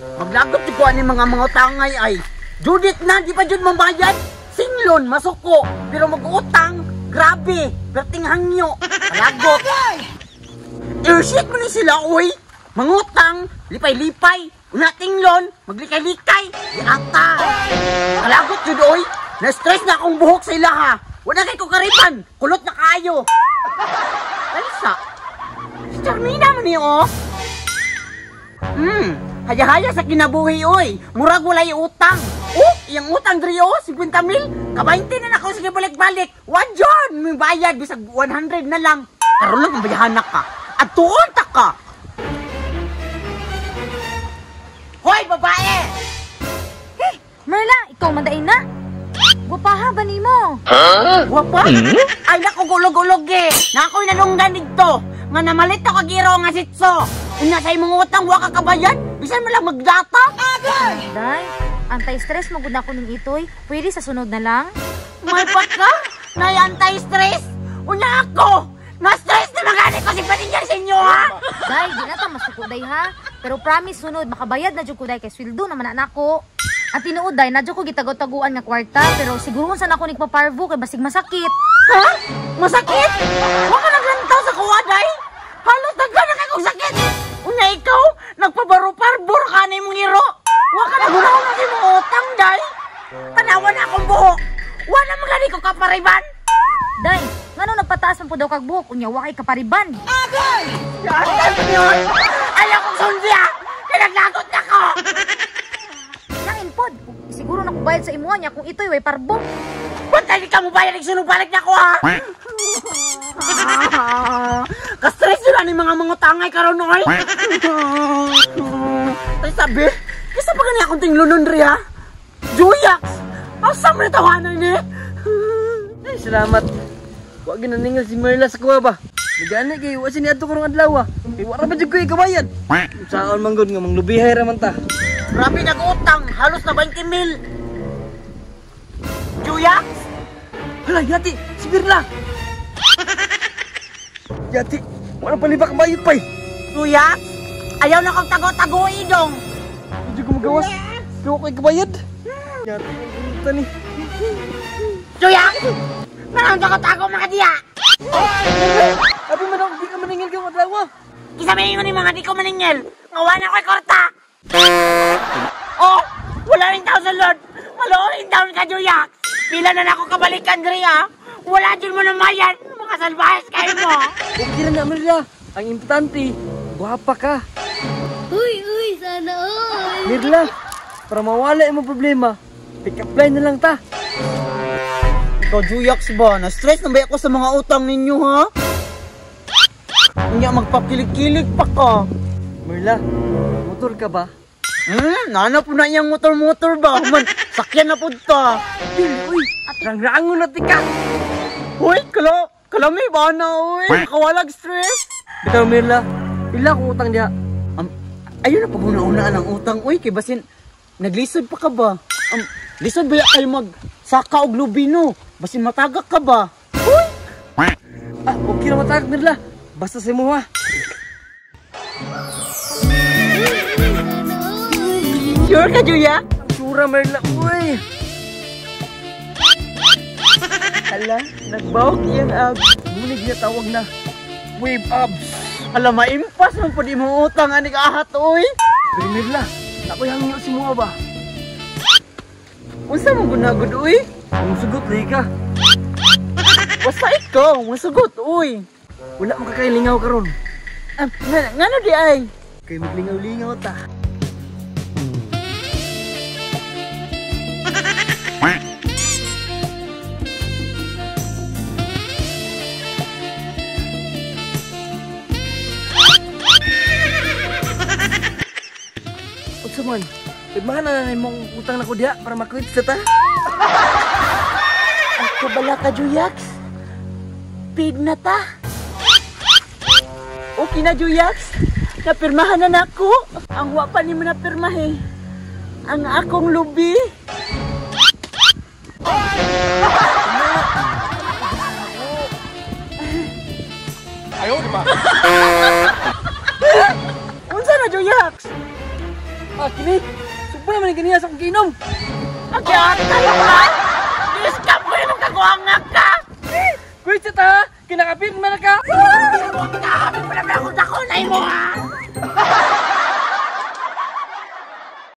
Maglagot jud ko ani mga mga tangay ay. Judith na di pa jud mambayad. Singlon masuko pero mag-utang grabe, perting hangyo. Palagot. Irshit mo ni sila oy. Mangutang, lipay-lipay, una tinglon, maglikay-likay, di ata. Kalagot jud oy. Na-stress na akong buhok sa ila ha. Wala kay ko karipan, kulot na kaayo. Alisa. Si Charmina man ni oh. Haya-haya sa kinabuhi oy. Murag walay utang. Oh, iyang utang diri oh, 50 mil. Ka-20 na nako sige balik-balik. Wa jud, may bayad bisag 100 na lang. Karon lang ang bayahanak ka. At tuon ta ka. Hoy, babae! Hey, Merla, ikaw man na. Guwapaha ba nimo? Huh? Guwapa? Ay, naku, gulog-gulog eh. Nako'y nalunggan dito. Nga namalit ako giro nga sitso. Una sa imong utang, waka ka bayad? Bisan mo lang magdata. Agay! Day, anti-stress mo gud ako ning itoy. Pwede sa sunod na lang? May pagka? Nay anti-stress? Una ako! Na-stress na magani ko si Paninyan sa inyo, ha? Day, di na ta masuko, day, ha? Pero promise, sunod, makabayad na jud ko, day, kay sweldo naman na nako. At tinuod, day, na jud ko gitago-taguan nga kwarta, pero siguro saan ako nagpaparvo kay basig masakit. Ha? Masakit? Wa ka naglantaw sa kuha, day? Halos daghan na kay kong sakit. Unya ikaw, nagpabaro-parbor ka na imong iro. Wa ka nagunahon na sa imong utang, day. Tanawa na akong buhok. Wa na magani ko kapariban. Day, ngano nagpataas man po daw kag buhok, unya wa kay kapariban. Agay! Yun! Ayaw kong sundi ha! Kaya naglagot na ko! Nain pod, siguro na ko bayad sa imuha niya kung ito'y way parbo. Bantay di ka mo bayad, balik na ko ha! Ka-stress yun ang mga mga tangay karon oy! Tay sabi, kisa pa gani akong tinglunon ri ha? Juyax! Asa mo natawanan ni? Ay, salamat. Wa ginaningil si Merla sa kuha ba? Nagani kay wa sini adto karong adlaw. Kay wa ra ba jud ko ikabayad. Saon man gud nga manglubihay ra man ta. Grabe nag-utang, halos na 20 mil. Juyax? Hala, yati, si Mirla. Yati, wala palibak bayot pay. Juyax? Ayaw na kong tago-taguin dong. Hindi ko magawas. Kaya ko ikabayad. Yati, ang ni. Juyax! Parang tago-tago mga diya! Abi man ako, di ka maningil kang adlaw. Kisa may ingon mga di ko maningil. Ngawa na ako'y korta! Oh! Wala rin tao sa Lord! Maluorin down ka, Juyax! Pila na na ako kabalikan, Dre, ha? Wala dyan mo namayan! Mga salbahes kayo mo! Okay na naman nila. Ang importante, guwapa ka. Uy, uy, sana all! Mirla, para mawala yung problema, pick up line na lang ta. Ikaw, Juyax ba? Na-stress na ba ako sa mga utang ninyo, ha? Unya, magpakilig-kilig pa ka. Merla, motor ka ba? Nana po na iyang motor-motor ba? Man, sakyan na po ta. Uy, rang-rangon na tika. Uy, kalami ba na, uy? Nakawalag stress. Bitaw, Merla, pila akong utang diya? Ayun na pag-una-unaan ang utang, uy. Kay basin, naglisod pa ka ba? Lisod ba kayo mag-saka og lubino? Basin matagak ka ba? Uy! Ah, okay na matagak, Mirla. Basta sa imo, ha? Sure ka, Juya? Sure, Merla. Uy! Hala, nagbawak iyang abs. Munig niya tawag na wave abs. Hala, maimpas man po di mo utang anig ahat, uy. Pero Mirla, ako'y hangyo si mua ba? Unsa mo gunagod, uy? Ang sugot, lagi ka. Basta ikaw, masugot, uy. Wala mo kakailingaw karon. Ngano di ay? Kay maglingaw-lingaw ta. Unsa man? Pirmahan na na imong utang na ko diha para makwit sa ta. Ako bala ka, Juyax. Paid na ta. Okay na, Juyax. Napirmahan na nako. Ang wa pa nimo napirmahe. Ang akong lubi. Ayaw, di ba? Unsa na, Juyax? Ah, kini. Sobra man ganiya sa akong giinom. Magyata ka! Iskap ko yung kaguhangak ka! Kuy sa ta, kinakapit man ka. Huwag ka! Pala pa akong dako na imo ha!